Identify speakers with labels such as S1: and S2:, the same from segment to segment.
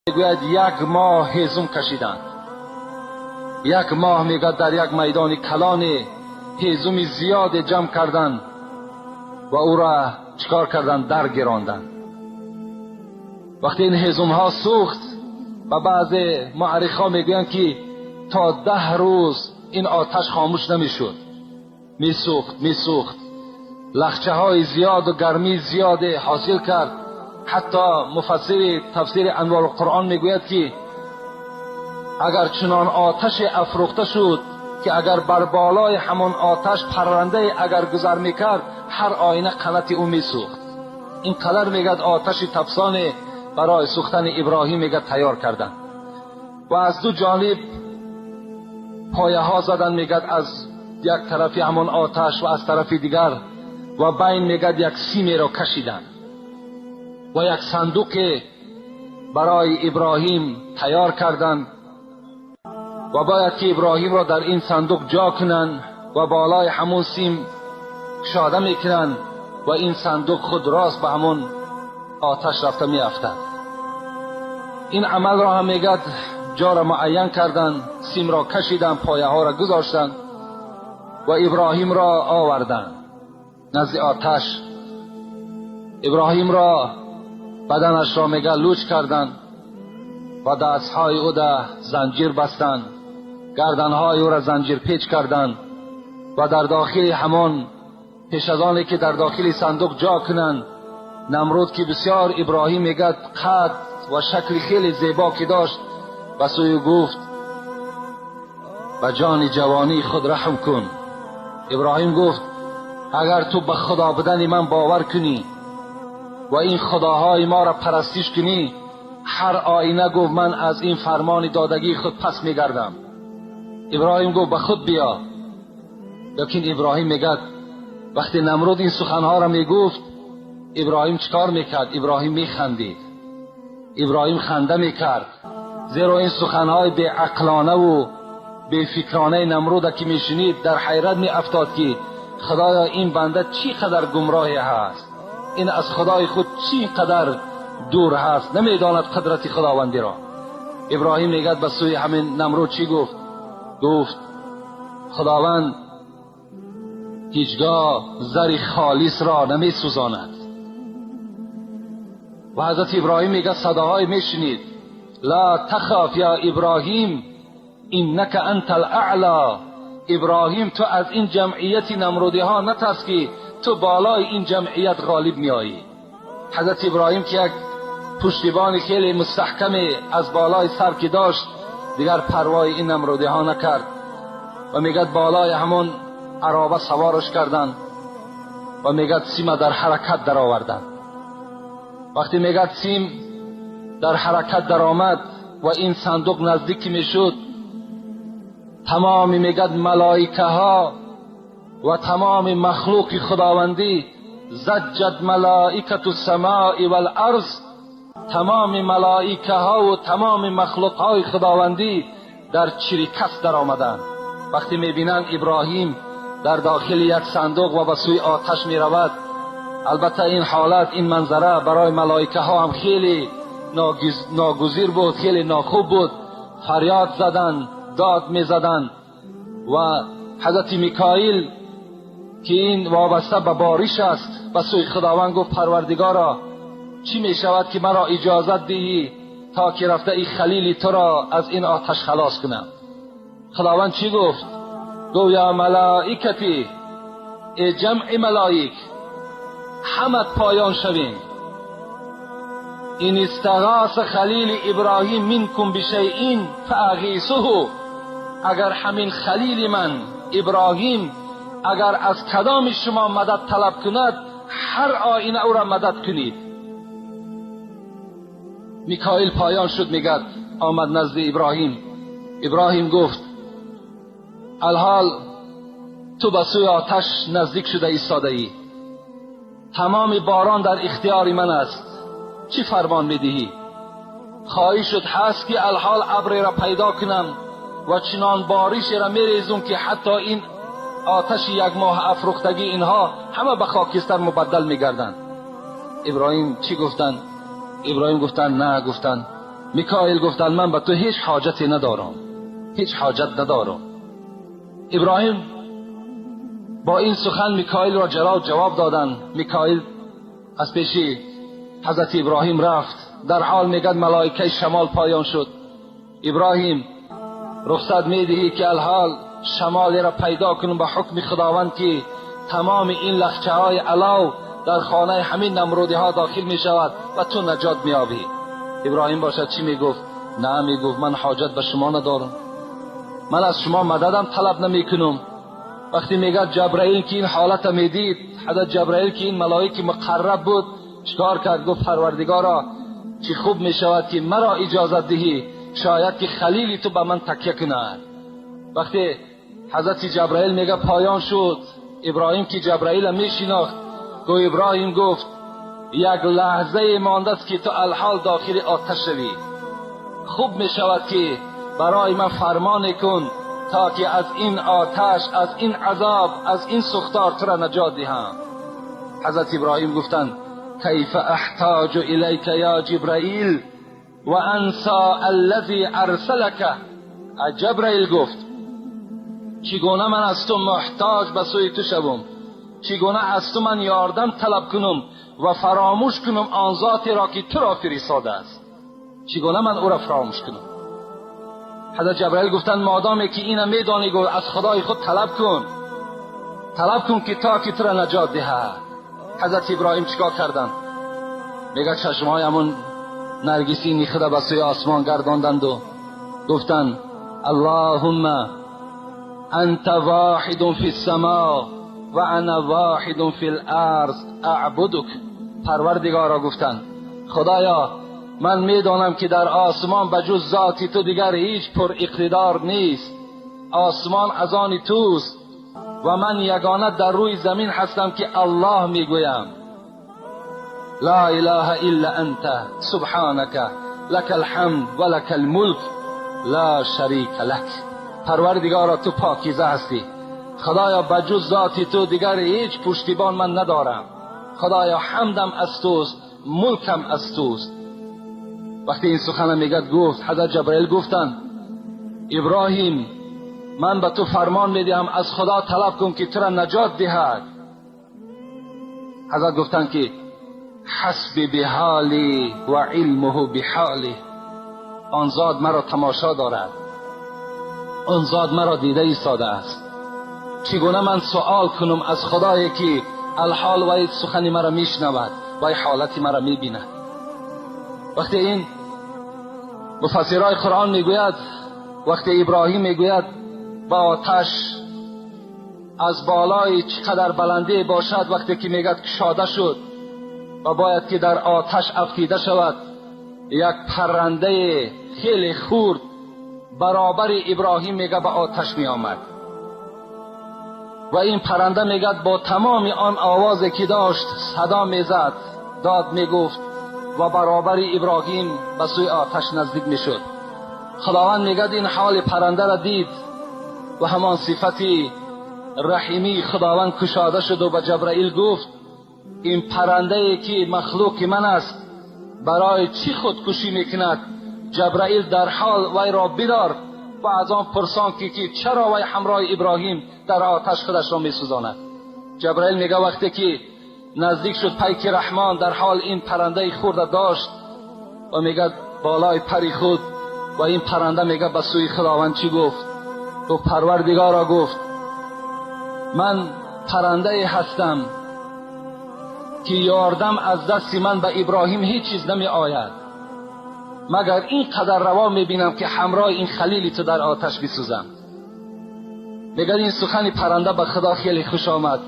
S1: Мегӯяд, як моҳ ҳезум кашиданд. Як моҳ, мегӯяд, дар як майдони калоне ҳезуми зиёде ҷамъ карданд ва ӯро чикор карданд? Даргиронданд. Вақте ин ҳезумҳо сӯхт, ва баъзе муаррихҳо мегӯянд, ки то 10 рӯз ин оташ хомӯш намешуд, месӯхт, месӯхт, лахчаҳои зиёду гармии зиёде ҳосил кард. Ҳатто муфассири тафсири Анвори Қуръон мегӯяд, ки агар чунон оташе афрӯхта шуд, ки агар бар болои ҳамон оташ паррандае агар гузар мекард, ҳар оина қанати ӯ месӯхт. Ин қадар, мегӯяд, оташи тафсоне барои сӯхтани Иброҳим, мегӯяд, тайёр карданд ва аз ду ҷониб пояҳо заданд, мегӯяд, аз як тарафи ҳамон оташ ва аз тарафи дигар, ва байн, мегӯяд, як симеро кашиданд ва як сандуқе барои Иброҳим тайёр карданд ва бояд ки Иброҳимро дар ин сандуқ ҷо кунанд ва болои ҳамон сим кушода мекунанд ва ин сандуқ худ рост ба ҳамон оташ рафта меафтад. Ин амалро ҳам, мегӯяд, ҷоро муайян карданд, симро кашиданд, пояҳоро гузоштанд ва Иброҳимро оварданд назди оташ. Иброҳимро баданашро, мега, луч карданд ва дастҳои ӯда занҷир бастанд, гарданҳои ӯра занҷирпеч карданд ва дар дохили ҳамон, пеш аз оне ки дар дохили сандуқ ҷо кунанд, Намруд, ки бисёр Иброҳим, мегӯяд, қад ва шакли хеле зебо ки дошт, ба сӯи гуфт: «Ба ҷони ҷавонии худ раҳм кун». Иброҳим гуфт: «Агар ту ба худо будани ман бовар кунӣ ва ин худоҳои моро парастиш кунӣ, ҳар оина, гуфт, ман аз ин фармони додагии худ пас мегардам». Иброҳим гуфт: «Ба худ биё». Лекин Иброҳим, мегӯяд, вақте Намруд ин суханҳоро мегуфт, Иброҳим чӣ кор мекард? Иброҳим механдид, Иброҳим ханда мекард, зеро ин суханҳои беақлонаву бефикронаи Намруда ки мешунид, дар ҳайрат меафтод, ки худоё, ин банда чӣ қадар гумроҳе ҳаст, ин аз худои худ чӣ қадар дур ҳаст, намедонад қудрати худовандиро. Иброҳим, мегӯяд, ба сӯи ҳамин Намруд чӣ гуфт? Гуфт: «Худованд ҳеҷгоҳ зари холисро намесӯзонад». Ва ҳазрати Иброҳим, мегӯяд, садоҳое мешунид: «لا تخف يا إبراهيم إنك أنت الأعلى». Иброҳим, ту аз ин ҷамъияти намрудиҳо натарс, ки ту болои ин ҷамъият ғолиб меоӣ. Ҳазрати Иброҳим, ки як пуштибони хеле мустаҳкаме аз болои сар ки дошт, дигар парвои ин намрудиҳо накард ва, мегӯяд, болои ҳамон ароба саворш карданд ва, мегӯяд, сима дар ҳаракат дароварданд. Вақте, мегӯяд, сим дар ҳаракат даромад ва ин сандуқ наздик мешуд, тамоми, мегӯяд, малоикаҳо ва тамоми махлуқи худовандӣ, ضجت ملائكة السماء والأرض, тамоми малоикаҳо ва тамоми махлуқҳои худовандӣ дар чирикас даромаданд, вақте мебинанд, Иброҳим дар дохили як сандуқ ва ба сӯи оташ меравад. Албатта, ин ҳолат, ин манзара барои малоикаҳо ҳам хеле ногузир буд, хеле нохуб буд. Фарёд заданд, дод мезаданд ва ҳазрати Микоил, ки ин вобаста ба бориш аст, ба сӯи Худованд гуфт: «Парвардигоро, чӣ мешавад, ки маро иҷозат диҳӣ, то ки рафта ин халили туро аз ин оташ халос кунам?» Худованд чӣ гуфт? Гуфт: «يا ملائكتي», эй ҷамъи малоик, ҳамат поён шавем. «إن استغاث خليلي إبراهيم منكم بشيء فأغيثوه». Агар ҳамин халили ман Иброҳим агар аз кадоми шумо мадад талаб кунад, ҳар оина ӯро мадад кунед. Микоил поён шуд, мегӯяд, омад назди Иброҳим. Иброҳим гуфт: «Алҳол ту ба сӯи оташ наздик шуда истодаӣ, тамоми борон дар ихтиёри ман аст, чӣ фармон медиҳӣ? Хоҳишут ҳаст, ки алҳол абреро пайдо кунам ва чунон боришеро мерезум, ки ҳатто ин оташи як моҳ афрӯхтагӣ инҳо ҳама ба хокистар мубаддал мегарданд?» Иброҳим чӣ гуфтанд? Иброҳим гуфтанд: «На», гуфтанд. میکائیل گفتند من به تو هیچ حاجتی ندارم، هیچ حاجت ندارم. ابراهیم با این سخن میکائیل را جواب دادند. میکائیل از پیشی حضرت ابراهیم رفت. در حال میگد ملائکه شمال پایان شد. ابراهیم رخصت میدهی که الحال شمالی را پیدا کنم به حکم خداوند که تمام این لخچه های علاو در خانه همین نمرودی ها داخل می شود و تو نجات می یابی. ابراهیم باشد چی می گفت؟ نه، می گفت من حاجت به شما ندارم، من از شما مددم طلب نمی کنم. وقتی میگه جبرائیل که این حالت می دید، حضرت جبرائیل که این ملائکه مقرب بود چیکار کرد؟ گفت پروردگارا چی خوب می شود که مرا اجازت دهی، شاید که خلیلی تو به من تکیه کند. وقتی حضرت جبرائیل میگه پایان شد، ابراهیم که جبرائیل می شناخت، گو ابراهیم گفت یک لحظه مانده است که تو الحال داخل آتش شوی، خوب می شود که برای من فرمان کن تا که از این آتش، از این عذاب، از این سوختار تو را نجات دهم. حضرت ابراهیم گفتند کیف احتاج الیک یا جبرائیل و انسا الذی ارسلک. جبرائیل گفت چگونه من از تو محتاج به سوی تو شوم، چگونه از تو من یاردم طلب کنم و فراموش کنم آن ذاتی را که تو را فرستاده است، چگونه من او را فراموش کنم؟ حضرت جبرائیل گفتند مادامی که اینم میدانی، گفت از خدای خود طلب کن، طلب کن که تا که تو را نجات دهد. حضرت ابراهیم چیکار کردند؟ میگه چشمهای همون نرگسی خود به سوی آسمان گرداندند و گفتند اللهم انت واحد فی السماء و انا واحد فی الارض اعبدک. پروردگارا گفتند خدایا من میدانم که در آسمان به جز ذاتی تو دیگر هیچ پر اقتدار نیست، آسمان از آن توست و من یگانه در روی زمین هستم که الله میگویم. لا اله الا انت سبحانك لك الحمد ولك الملك لا شریک لك. پروردگارا تو پاکیزه هستی، خدایا به جز ذاتی تو دیگر هیچ پشتیبان من ندارم، خدایا حمدم از توست، ملکم از توست. وقتی این سخن میگد گفت حضرت جبرائیل گفتند ابراهیم من به تو فرمان میدهم از خدا طلب کن که تو را نجات دهد. حضرت گفتند که حسبی بحالی و علمه بحالی، آن ذات مرا تماشا دارد، آن ذات مرا دیده ایستاده است، چگونه من سوال کنم از خدایی که الحال و سخنی مرا میشنود و حالتی مرا میبیند. وقتی این مفسرای قرآن میگوید، وقتی ابراهیم میگوید با آتش از بالای چقدر بلندی باشد، وقتی که میگد کشاده شد و باید که در آتش افتیده شود، یک پرنده خیلی خورد برابر ابراهیم میگه به آتش می آمد و این پرنده میگه با تمام آن آوازی که داشت صدا میزد، داد میگفت و برابر ابراهیم به سوی آتش نزدیک میشد. خداوند میگه این حال پرنده را دید و همان صفتی رحیمی خداوند کشاده شد و به جبرائیل گفت این پرنده که مخلوق من است برای چی خودکشی میکند؟ جبرائیل در حال وی را بدار و از آن پرسان که چرا وی همراه ابراهیم در آتش خودش را میسوزاند. جبرائیل میگه وقتی که نزدیک شد پیک رحمان، در حال این پرنده خورده داشت و میگه بالای پری خود و این پرنده میگه به سوی خداوند چی گفت؟ گفت پروردگارا، گفت من پرنده هستم که یاردم از دست من به ابراهیم هیچ چیز نمی آید، مگر این قدر روا می بینم که همراه این خلیلی تو در آتش بسوزم. میگه این سخن پرنده به خدا خیلی خوش آمد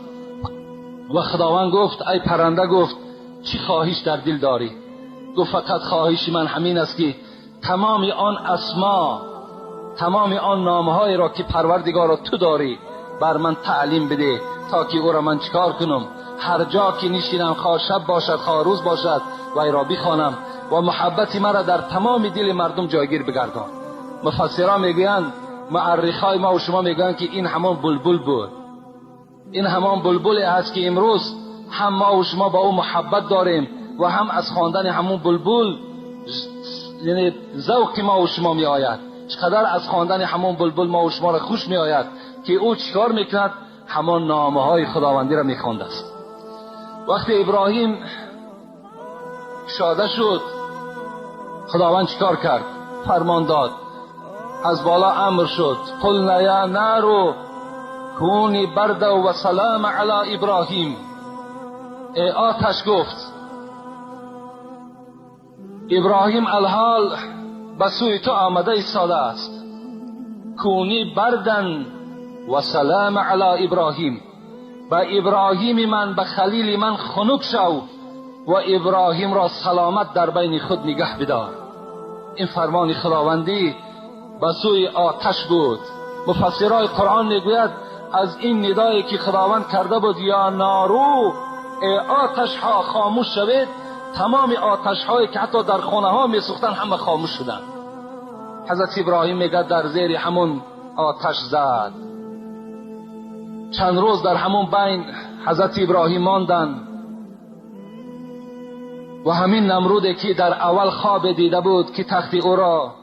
S1: و خداوند گفت ای پرنده، گفت چی خواهش در دل داری؟ گفت فقط خواهش من همین است که تمام آن اسما، تمام آن نامهای را که پروردگارا تو داری بر من تعلیم بده تا که او را من چیکار کنم؟ هر جا که نشینم، خواه شب باشد خواه روز باشد، وی را بخوانم و محبت مرا در تمام دل مردم جایگیر بگردان. مفسران میگویند، معرخای ما و شما میگویند که این همان بلبل بود، این همان بلبل است که امروز هم ما و شما با او محبت داریم و هم از خواندن همون بلبل یعنی ذوق ما و شما می آید، چقدر از خواندن همان بلبل ما و شما را خوش می آید که او چیکار میکند؟ همان نامه های خداوندی را میخوانده است. وقتی ابراهیم شاده شد، خداوند چیکار کرد؟ فرمان داد، از بالا امر شد، قلنا یا نار کونی بردا و سلام علی ابراهیم. ای آتش، گفت ابراهیم الحال به سوی تو آمده ایستاده است. کونی بردن و سلام علی ابراهیم، به ابراهیم من، به خلیل من خنک شو و ابراهیم را سلامت در بین خود نگه بدار. این فرمان خداوندی به سوی آتش بود. مفسرای قرآن میگوید از این ندایی که خداوند کرده بود یا نارو، ای آتش ها خاموش شوید، تمام آتش هایی که حتی در خانه ها می سوختن همه خاموش شدند. حضرت ابراهیم میگه در زیر همون آتش زد. چند روز در همون بین حضرت ابراهیم ماندن و همین نمرودی که در اول خواب دیده بود که تخت او را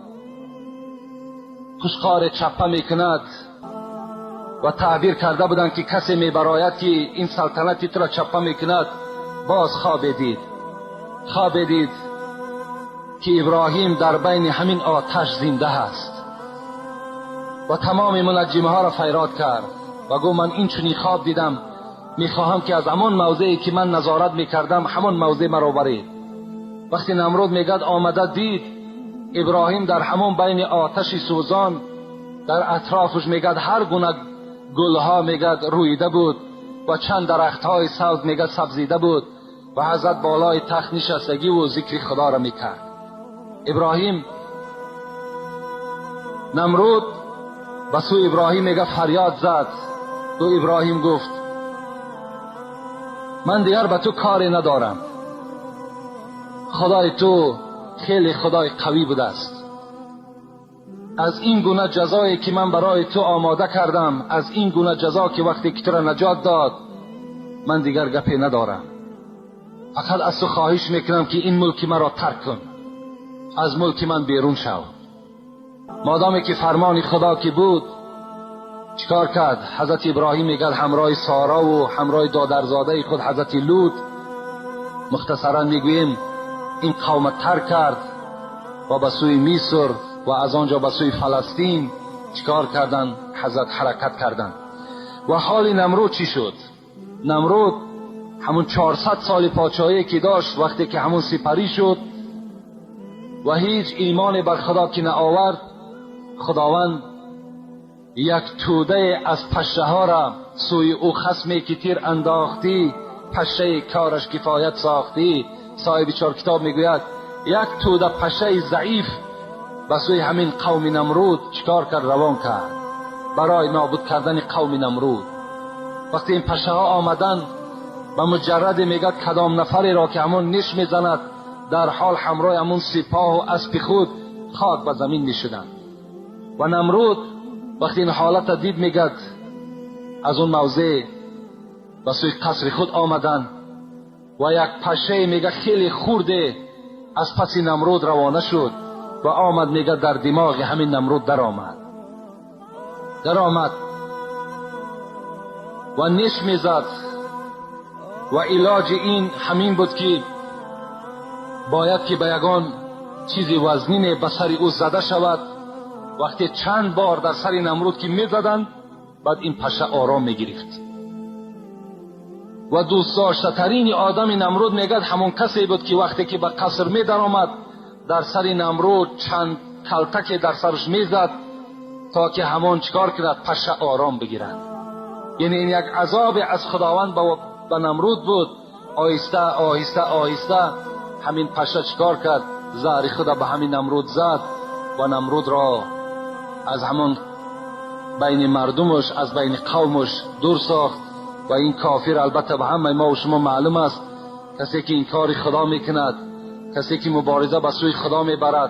S1: خوشقار چپه میکند و تعبیر کرده بودند که کسی میبراید که این سلطنت تو را چپه میکند، باز خواب دید. خواب دید که ابراهیم در بین همین آتش زنده است و تمام منجمه ها را فریاد کرد و گفت من این چنین خواب دیدم، میخواهم که از همان موضعی که من نظارت میکردم همان موضع مرا برید. وقتی نمرود میگد آمده دید ابراهیم در همان بین آتش سوزان، در اطرافش میگد هر گونه گلها میگد رویده بود و چند درختهای سبز میگد سبزیده بود و حضرت بالای تخت نشستگی و ذکر خدا را میکرد. ابراهیم نمرود به سوی ابراهیم میگه فریاد زد. تو ابراهیم گفت من دیگر به تو کاری ندارم، خدای تو خیلی خدای قوی بوده است، از این گونه جزایی که من برای تو آماده کردم، از این گونه جزا که وقتی که تو را نجات داد، من دیگر گپی ندارم، فقط از تو خواهش میکنم که این ملک مرا ترک کن، از ملک من بیرون شو. مادامی که فرمان خدا که بود چیکار کرد؟ حضرت ابراهیم میگه همراه سارا و همراه دادرزاده خود حضرت لوط، مختصرا میگوییم این قوم ترک کرد و به سوی مصر و از آنجا به سوی فلسطین چیکار کردن؟ حضرت حرکت کردن. و حال نمرود چی شد؟ نمرود همون 400 سال پادشاهی که داشت، وقتی که همون سپری شد و هیچ ایمان بر خدا که نآورد، خداوند یک توده از پشه ها را سوی او خصمی که تیر انداختی، پشه کارش کفایت ساختی. صاحب چهار کتاب میگوید یک توده پشه ضعیف به سوی همین قوم نمرود چیکار کرد؟ روان کرد برای نابود کردن قوم نمرود. وقتی این پشه ها آمدن، به مجرد میگه کدام نفری را که همون نیش میزند، در حال همراه همون سپاه و اسب خود خاک به زمین میشدند. و نمرود وقتی این حالت دید میگد از اون موضع به سوی قصر خود آمدن و یک پشه میگه خیلی خورده از پس نمرود روانه شد و آمد میگه در دماغ همین نمرود در آمد و نیش میزد. و علاج این همین بود که باید که به یگان چیزی وزنین به سر او زده شود. وقتی چند بار در سر نمرود که میزدند، بعد این پشه آرام میگرفت. و دوست داشته ترین آدم نمرود میگد همون کسی بود که وقتی که به قصر می در آمد، در سر نمرود چند کلتک در سرش میزد تا که همون چیکار کند؟ پشه آرام بگیرد. یعنی این یک عذاب از خداوند به نمرود بود. آهسته آهسته آهسته همین پشه چیکار کرد؟ زهر خود به همین نمرود زد و نمرود را از همون بین مردمش، از بین قومش دور ساخت. و این کافر البته به همه ما و شما معلوم است، کسی که این کار خدا میکند، کسی که مبارزه به سوی خدا میبرد،